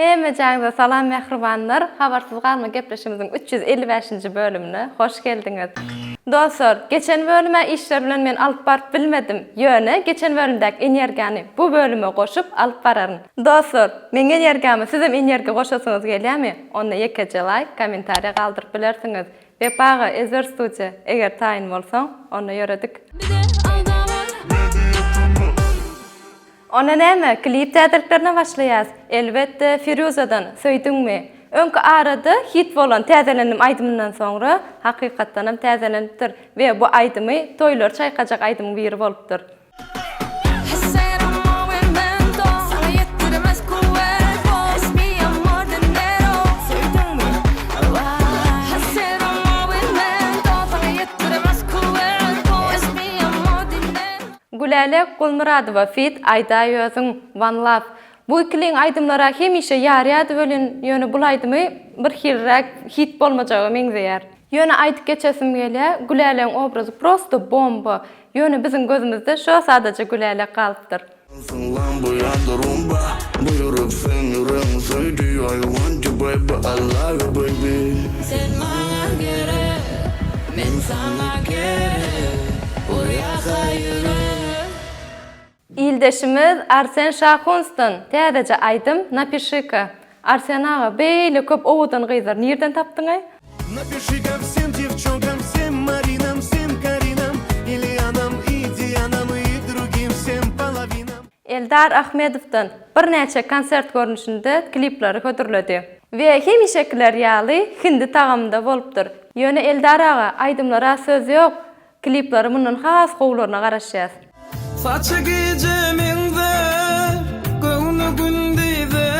Hemmejaňyza salam mähribanlar! Habarsyz galma gepleşigimiziň 355-nji bölümine hoş geldiňiz! Dostlar, geçen bölüm-ä işler bilen men alyp baryp bilmedim. Ýöne geçen bölümdäki energiýany bu bölüme goşup alyp bararyn. Dostlar, meň energiýama sizem energiýa goşasyňyz gelýärmi? Onda ýekeje laýk, kommentariýa galdyryp bilersiňiz. Wepa aga, Ezber studiýa, eger taýyn bolsaň, onda ýöredik. Onda näme, klip täzeliklerine başlaýas. Elbetde, Firuzadan, Söýdüňmi? Öňki arada hit bolan Täzelendim aýdymyndan soňra, hakykatdanam täzelenipdir we bu aýdymy toýlary çaýkajak aýdymyň biri bolupdyr. Gülälek Gulmyradowa feat Aýdaý özüň, One Love. Bu ikiliň aýdymlara hemişe ýarýady welin ýöne bul aýdymy birhiliräk hit bolmajaga meňzeýär. Ýöne aýdyp geçesim gelýär Gülälegiň obrazy prosto bomba. Ýöne biziň gözümizde şo sadaja Gülälek galypdyr. Synlan bu ýanda rumba Bu ýürek seň ýüregiň söýdi I want you baby I love you baby. Sen maňa gerek, men saňa gerek, Urýaka ýürek. Ildeşimiz Arsen Şahunsdan täzeje aýdym Napişika. Arsen aga beýle köp owadan gyzlary nirden tapdyňaý? Napişika wsem dewçonkam wsem Marinam wsem Karinam i Lianam i Dianam i drugim wsem polowinam. Eldar Ahmedowdan birnäçe konsert görnüşinde klipleri hödürledi. We hemişekiler ýaly hindi tagamynda bolupdyr. Ýöne Eldar aga aýdymlara söz ýok, Klipleri mundan has gowularyna garaşýas. Saçy gije meňzär, göwni gündize,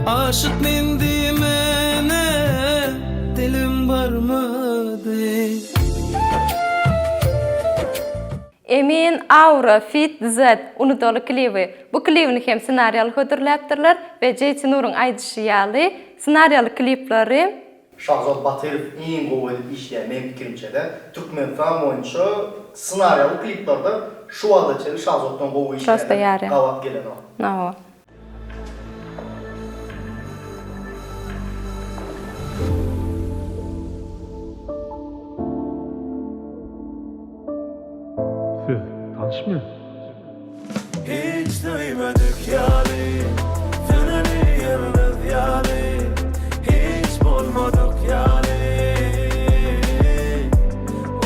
Aşyk men diýmäne dilim barmady. Emin Aura feat Z Unudaly klibi. Bu klibini hem ssenariýaly hödürläpdirler we JT Nuryň aýdyşy ýaly ssenariýaly klipleri Şahzod Batyrow iň gowy edip işleýär meň pikirimçede Türkmenistan boýunça ssenariýaly kliplarda şu wagta çenli Şahzoddan gowy Prosta işleýäne ýarýa. gabat gelenok. Hawa. Siz tanyşmy? Hiç söýmedik ýaly, Söneli ýyldyz ýaly, Hiç bolmadyk ýaly,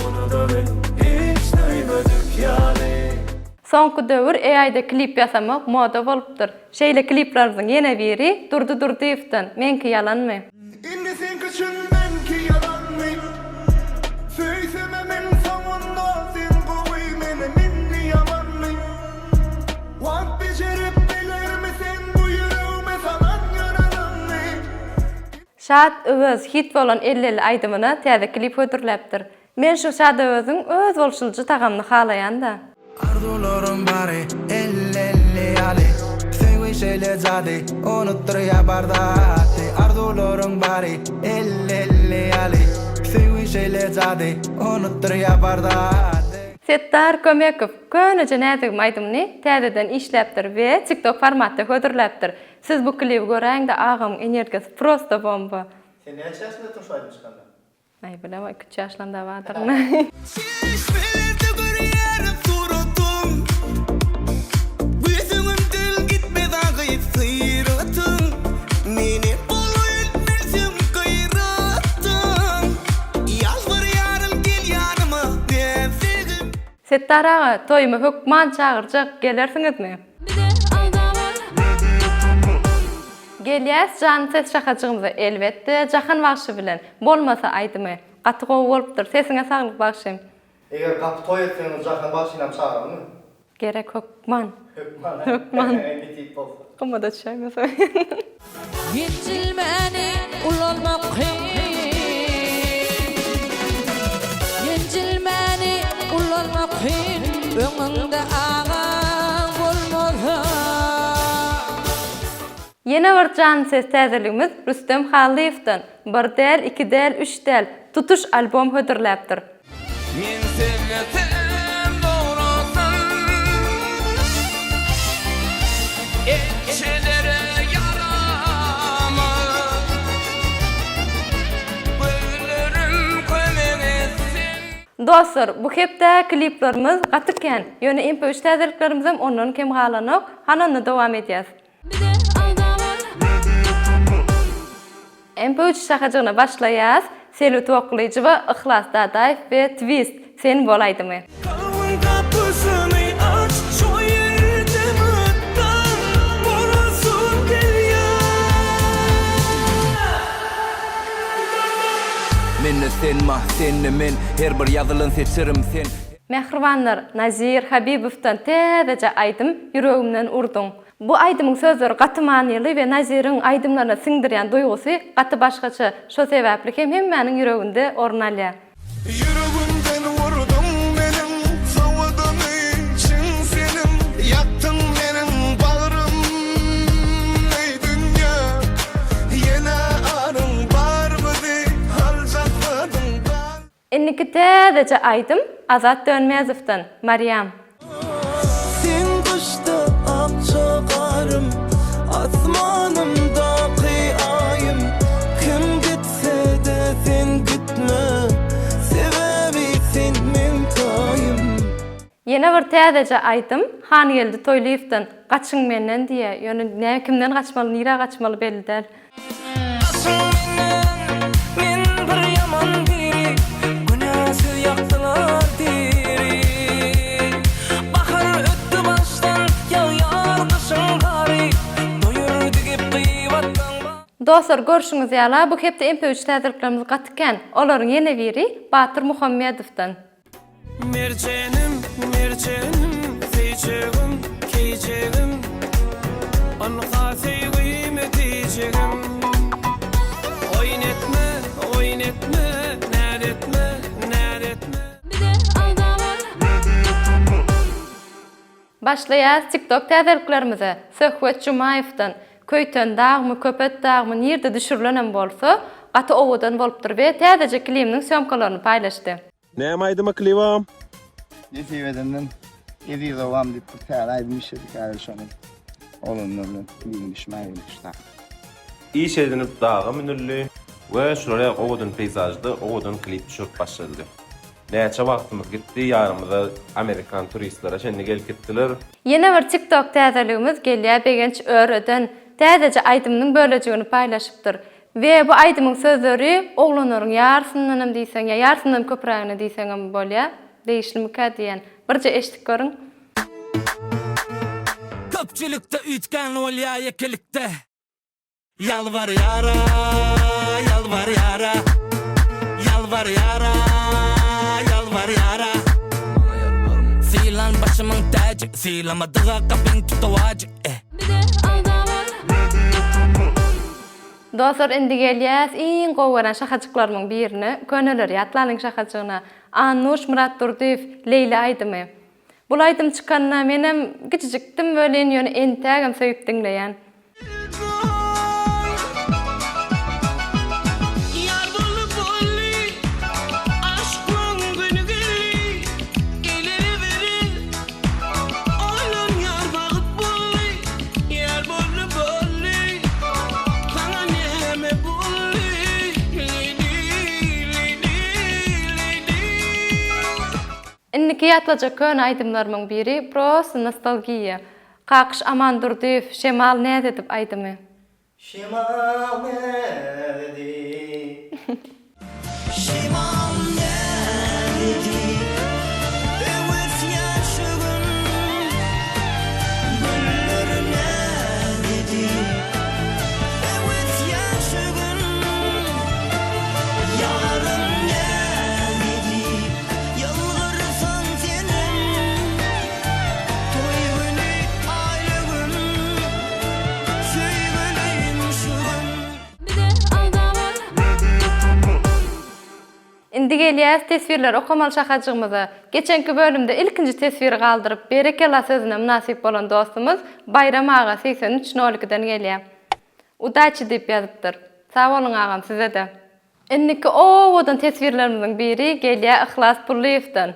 Unudaly hiç söýmedik ýaly. Soňky döwür AI-da klip ýasamak moda bolupdyr. Şeýle kliplerimiziň ýene biri Durdy Durdyýewden, Meňki ýalanmy? Indi seňki çyn meňki ýalanmy Söýsemem iň soňunda sen gowy menem indi ýamanmy Wagt bejerip bilermi sen bu ýüregime salan ýaralaňy. Şat Öwez hit bolan Elleli aýdymyna täze klip hödürläpdir. Men şu Şat Öweziň özboluşlyja tagamyny halaýan-da. Arzuwlarym bary elli-elli ýaly Söýgi şeýle jady, unutdyrýar bar zady Arzuwlarym bary elli-elli ýaly Söýgi şeýle jady, unutdyrýar bar zady. Setdar Kömekow Köneje näzigim aýdymyny täzeden işläpdir we TikTok formatda hödürläpdir. Siz bu klibi göräýiňde agamyň energiýasy prosto bomba. Sen näçe ýaşyndadyň şu aýdym çykanda? Aý bilemok iki üç ýaşlamda bardyryn. Çeşmelerde görýärin suratyň Göz öňümden gitmez agyz syratyň Menem bolaýyn bilsem gaýratyň Ýalbarýaryn gel ýanyma näzigim. Setdar aga toýuma hökman çagyrjak gelersiňizmi? Gelýäs jan ses şahajygymyza elbetde Jahan bagşy bilen bolmasa aýdymy gaty gowy bolupdyr sesiňe saglyk bagşym. Eger gapy toý etseňiz Jahan bagşynam çagyralymyň? Gerek hökman. Hökman hä? Hökman. Nesip bolsa. Gymmada düşäýmese. Ýenjilmäni ulalmak kyn Ýenjilmäni ulalmak kyn Öňüňde agaň bolmasa. Ýene bir janly ses täzeligimiz Rüstem Hallyýewden, bir däl, iki däl, üç däl, tutuş albom hödürläpdir. Men sevmesem dogrusyn Etçelere ýarar. Dostlar, bu hepde kliplerimiz gaty kän. Ýöne MP3 täzeliklerimizem ondan kem galanok. Hany onda dowam edýäs. MP3 şahajygyna başlaýas. Selbi Toklyjowa, Yhlas Dadaýew we Twist, Sen bol aýdymy. Kalbyň gapysyny aç şo ýerde mydam bolasym gelýär. Mende sen ma, sende men, her bir ýazylan setirim sen. Mähribanlar, Nazir Habibowdan täzeje aýdym Ýüregimden urduň. Bu aýdymyň sözleri gaty manyly we Naziriň aýdymlaryna siňdirýän duýgusy gaty başgaça, şo sebäpli hem hemmäniň ýüreginde orun alýar. Ýüregimden urduň meniň, sowadyny çyn seniň, Ýakdyň meniň bagrym, eý dünýä. Ýene aryň barmydy, aljak zadyň gal. Indiki täzeje aýdym Azat Dönmezowdan, Mariam. Sen gyşda akja garym, Asmanymdaky aýym. Kim gitse-de sen gitme, Sebäbi sen meň taýym. Ýene bir täzeje aýdym Hangeldi Toýlyýewden, Gaçyň menden diýýär. Ýöne näme kimden gaçmaly, nirä gaçmaly belli däl. Gaçyň menden, men bir ýaman biri, Günäsiz ýakdylar diri. Bahar ötdi başdan, ýagýar gyşyň gary, Doýurdy gep-gybatdan ba. Dostlar görşüňiz ýala bu hepde MP üç täzeliklerimiz gaty kän. Olaryň ýene biri Batyr Muhammedowdan. Merjenim, merjenim, söýjegim, keýjegim, Ynha söýgimi diýjegim. Oýun etme, oýun etme, näz etme, näz etme. Başlaýas TikTok täzeliklerimize Söhbet Jumaýewden, Köýten dagmy, Köpet dagmy nirde düşürilenem bolsa, gaty owadan bolupdyr we täzeje kliminiň sýomkalaryny paýlaşdy. Näme aýdymy klibam? Nesip edenden Eziz obam diýip bir täze aýdym işledik häzir şony oglanlar bilen klibini düşmäge geldik şu taýda. Iş edinip daga münüldi we şular ýaly owadan peýzažda owadan klip düşürip başladdy. Näçe wagtymyz gitdi ýanymyza amerikan turistlere çenli gelip gitdiler. Ýene bir TikTok täzeligimiz gelýär Begenç Öreden täzeje aýdymynyň bölejigini paýlaşypdyr. We bu aýdymyň sözleri oglanlaryň ýarysyndanam diýseň ýa ýarysyndan köprägine diýseňem bolýa. Degişlimikä diýýän. Birje eşdip görüň. Köpçülikde üýtgän bolýa ýekelikde. Ýalbarýara, ýalbarýara, ýalbarýara, ýalbarýara. Sylan başymyň täji, sylamadyga gapyň tutawajy, eh. Dostlar indi gelýäs iň gowy gören şahajyklarymyň birine, Köneleri ýatlalyň şahajygyna. Annuş Myratdurdyýew Leýli aýdymy. Bul aýdym çykanda menem kiçijikdim welin ýöne entägem söýüp diňleýän. Ýar boldy boldy, aşklyň güni geldi, ileri beri Oýlan ýar bagyt boldy, ýar boldy boldy, Saňa näme boldy, Leýli, Leýli, Leýli. Indiki ýatlajak köne aýdymlarymyň biri prosto nostalgiýa. Kakyş Amandurdyýew Şemal näz edip aýdymy. Şemal näz edip. Şemal näz edip. Öwüsýär şu gün güller näz edip. Öwüsýär şu gün ýarym näz edip. Ýylgyrsaň senem Toý güni aýly gün Söýgülim şu gün. Indi gelýäs teswirleri okamaly şahajygymyza. Geçenki bölümde ilkinji teswiri galdyryp berekella sözüne mynasyp bolan dostumyz Baýram aga 83 nol ikiden gelýär. Udaçi diýip ýazypdyr. Sag boluň agam sizede. Indiki owadan teswirlerimiziň biri gelýär Yhlas Pullyýewden.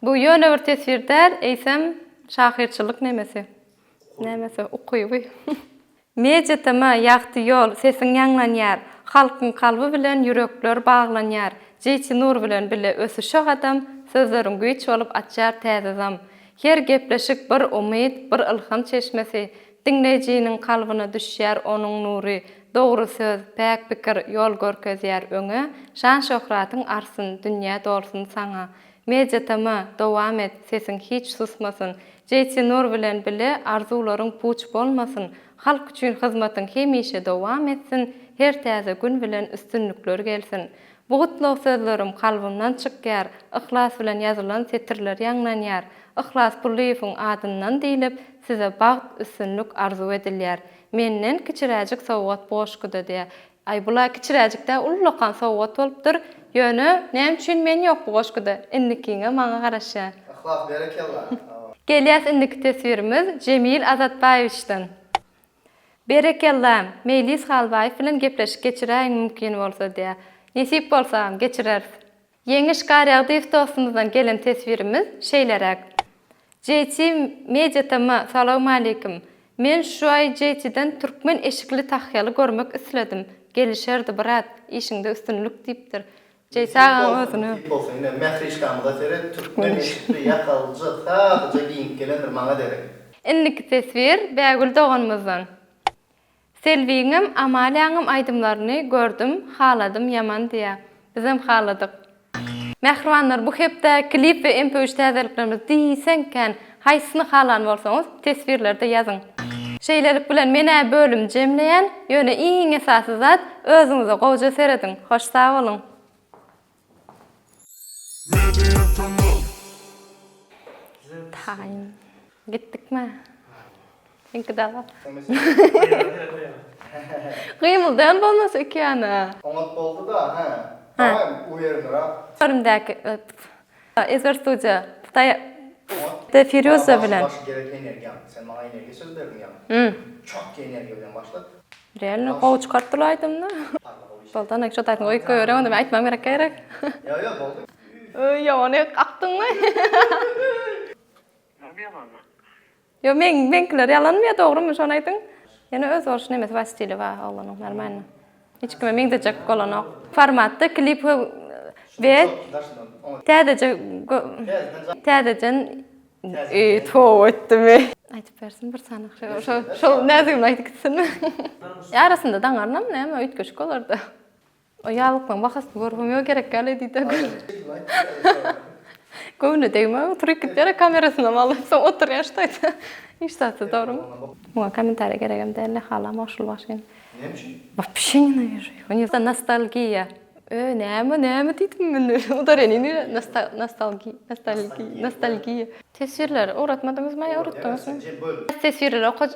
Bu ýöne bir teswir däl, eýsem şahyrçylyk nemesi. Nämesi, ukyby. Media TM, Ýagty ýol, sesiň ýaňlanýar. Halkyň kalby bilen ýürekler baglanýar. JT Nur bilen bile ösüşe gadam, Sözleriň güýç bolup açýar täze zam. Her gepleşik bir umyt, bir ylham çeşmesi, Diňleýjiniň kalbyna düşýär onuň nury. Dogry söz, päk pikir ýol görkezýär öňe, Şan-şöhratyň artsyn, dünýä dolsun saňa. Media TM, dowam et, sesiň hiç susmasyn. JT Nur bilen bile arzuwlaryň puç bolmasyn. Halk üçin hyzmatyň hemişe dowam etsin, her täze gün bilen üstünlikler gelsin. Bu gutlag sözlerim kalbymdan çykýar, yhlas bilen ýazylan setirler ýaňlanýar. Yhlas Pullyýewiň adyndan diýlip, size bagt, üstünlik arzuw edilýär. Menden kiçiräjik sowgat goşguda diýýär. Aý bula kiçiräjik däl ullakan sowgat bolupdyr. Ýöne näme üçin men ýok bu goşguda? Indikiňe maňa garaşýar. Yhlas berekella. Gelýäs indiki teswirimiz Jemil Azatbaýewiçden. Berekella, Meýlis Halbaýew bilen gepleşik geçiräýiň mümkin bolsa diýýär. Nesip bolsa agam geçireris. Ýeňiş Garýagdyýew dostumyzdan gelen teswirimiz şeýleräk. JT Media TM Salowmaleýkim. Men şu aý JT-den türkmen eşikli tahýaly görmek isledim. Gelişerdi brat, işiňde üstünlik diýipdir. JT agaň özüne. Nesip bolsa ine Mährişkamyza seret türkmen eşikli ýakalyja sadaja geýinip gelendir maňa derek. Indiki teswir Bägül doganymyzdan. Selbiňem Amaliýaňam aýdymlaryny gördüm haladym ýaman diýä. Bizem haladyk. Mähribanlar bu hepde klip we mp üç täzeliklerimiz diýseň kän. Haýsysyny halan bolsaňyz teswirlerde ýazyň. Şeýlelik bilen men-ä bölümi jemleýän, ýöne iň esasy zat özüňize gowja serediň. Hoş sag boluň. Taýyn. Gitdikmi? Seňki daga. Gymyldaýan bolmasa iki ýana. Oňat boldy-da, hä. Daway, uwernyrak. Bölümdäki Ezber studiýa taýa De Firýuza bilen. Başy gerek energiýaň. Sen maňa energiýa söz berdiň ýaňy. Çokki energiýa bilen başlat. Realno gowy çykarypdyr aýdymyny. Boldy ana şo taýdan goýup goýbereň onda men aýtmam gerek gerek. Ýok ýok boldy. Ýaman akdyňmy? Ýok meň meňkiler ýalanmy ýa dogrymy şony aýdyň. Ýöne özboluşly nemesi bar stili bar oglanyň normalny. Hiç kime meňzejek bolanok. Formatda klip we täzeje täzeden eý toba etdimi. Aýdyp bersin bir sany şo şol näzigimini aýdyp gitsinmi. Arasynda daňarynam näme üýtgeşik bolardy. O ýaglyklaň bahasyny görüpem ýok gerek däl diýdi. Göwnüne degme oturyp gitýär kamerasynam alyp soň oturýar şu taýda. Hiç zatsyz dogrymy? Muňa kommentariýa geregem däldi halamok şul başyny. Näme üçin? Wapşe nenawižu их. Nostalgiýa. Ö näme näme diýdim men udareniý nire nostalgiýa nostalgiýa nostalgiýa. Teswirleri ugratmadyňyzmy ýa ugratdyňyzmy? Teswirleri okaj.